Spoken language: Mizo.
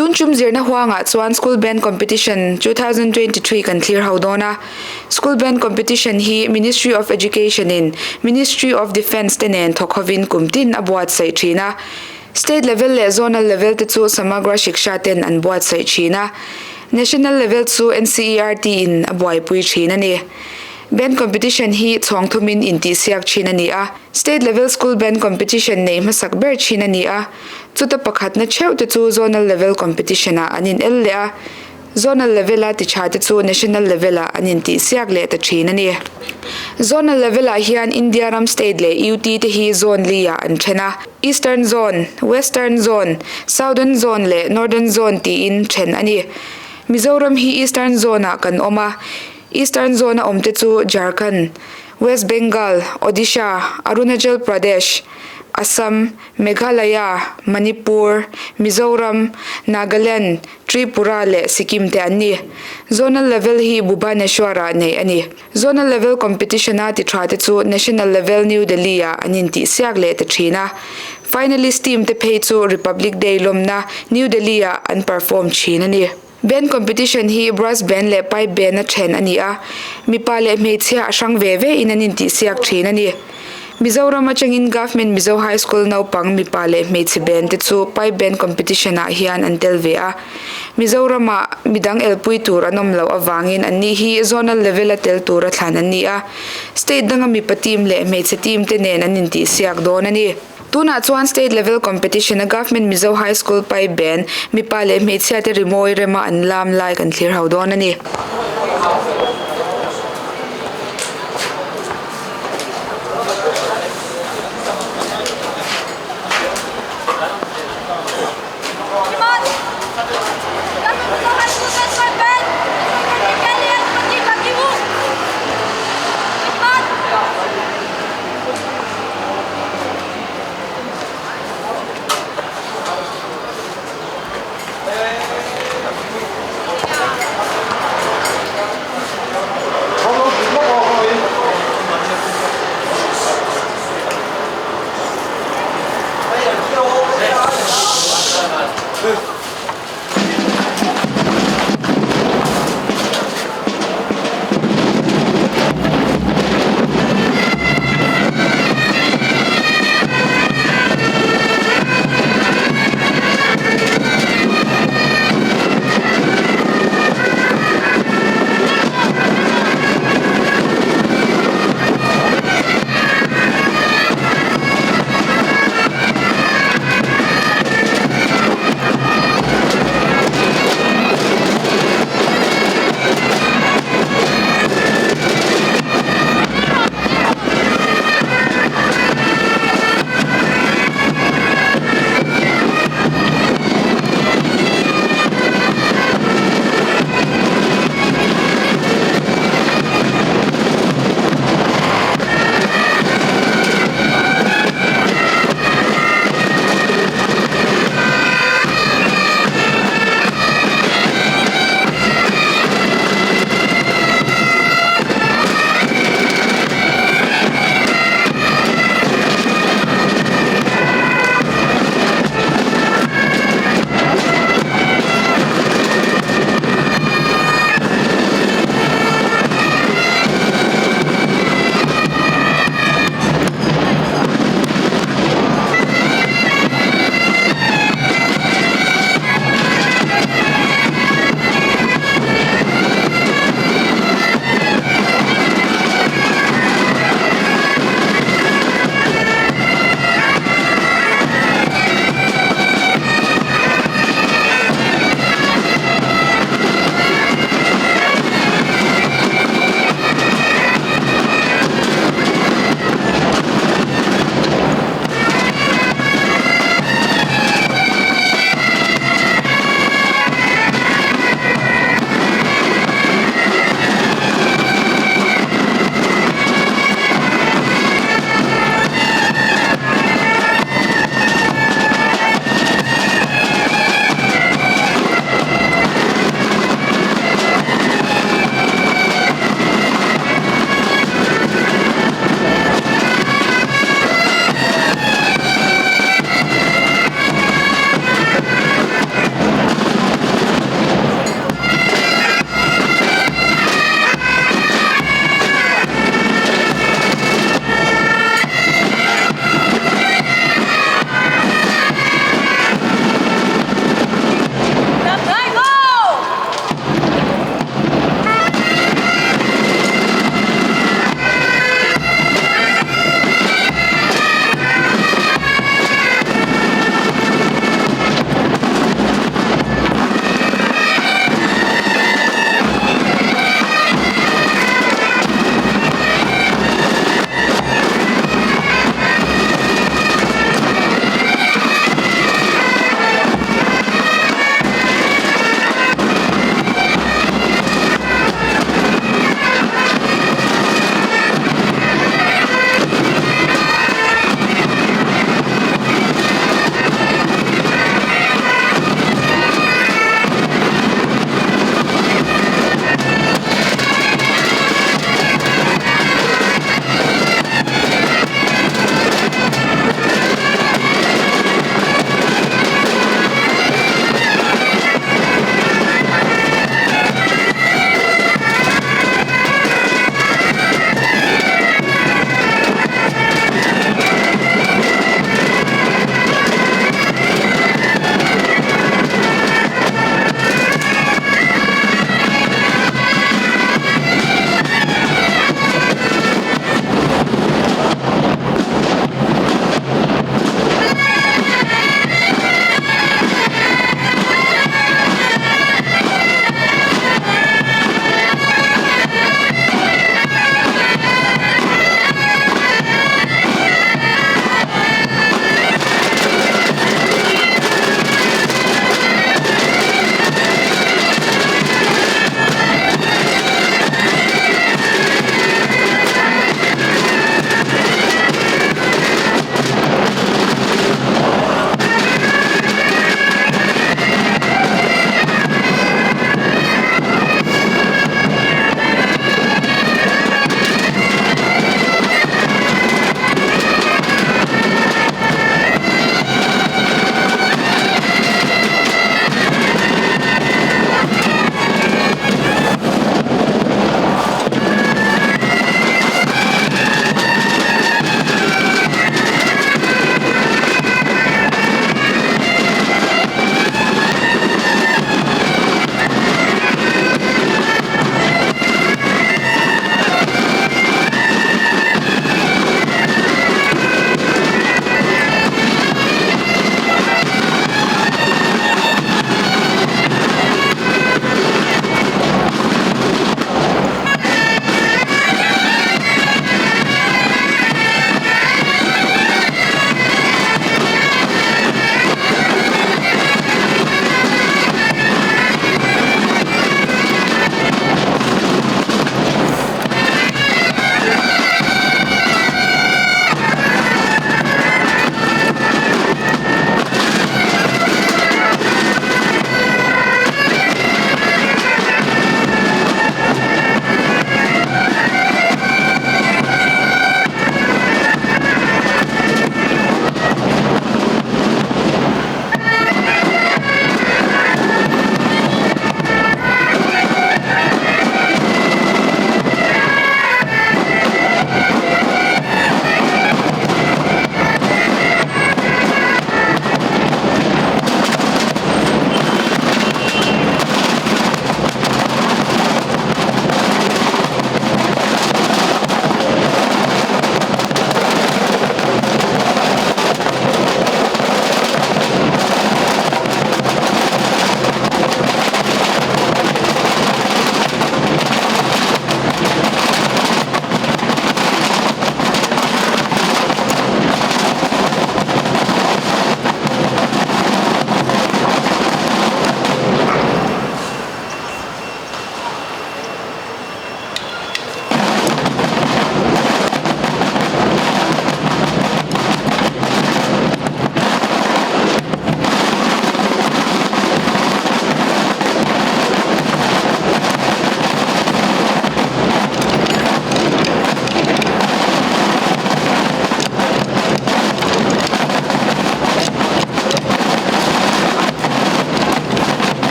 Tun tum zirna huangah chuan School Band Competition 2023 kan thlir ho dawn a. School Band Competition hi Ministry of Education in Ministry of Defence te nen thawk hovin kum tin a buatsaih thin a. State level leh Zonal level te chu Samagra Shiksha ten an buatsaih thin a. National level chu NCERT in a buaipui thin a ni. Band Competition hi chhawng thumin intihsiak thin a ni a. State level School Band Competition nei hmasak ber thin a ni a. Chuta pakhatna theuh te chu Zonal level Competition ah an in el leh a. Zonal level a ti tha te chu National level ah an intihsiak leh ta thin a ni. Zonal level ah hian India ram state leh UT te hi zone li ah an then a. Eastern Zone, Western Zone, Southern Zone leh Northern Zone tiin then a ni. Mizoram hi Eastern Zone ah kan awm a, Eastern Zone a awmte chu Jharkhand, West Bengal, Odisha, Arunachal Pradesh, Assam, Meghalaya, Manipur, Mizoram, Nagaland, Tripura leh Sikkim te an ni. Zonal level hi Bhubaneswar ah neih a ni. Zonal level competition a ti tha te chu National level New Delhi ah an intihsiak leh ta thin a. Finalist team te phei chu Republic Day lawmna New Delhi ah an perform thin a ni. Band competition hi brass band leh pipe band a then a ni a, mipa leh hmeichhia a hrang ve ve in an intihsiak thin a ni. Mizoram atangin Government Mizo High School naupang mipa leh hmeichhe band te chu pipe band competition ah hian an tel ve a. Mizoramah midang elpui tur an awm loh avangin anni hi zonal level a tel tura thlan an ni a, state danga mipa team leh hmeichhe team te nen an intihsiak dawn a ni. Tunah chuan state level competition a Government Mizo High School pipe band mipa leh hmeichhia te rimawi rema an lam lai kan thlir ho dawn a ni.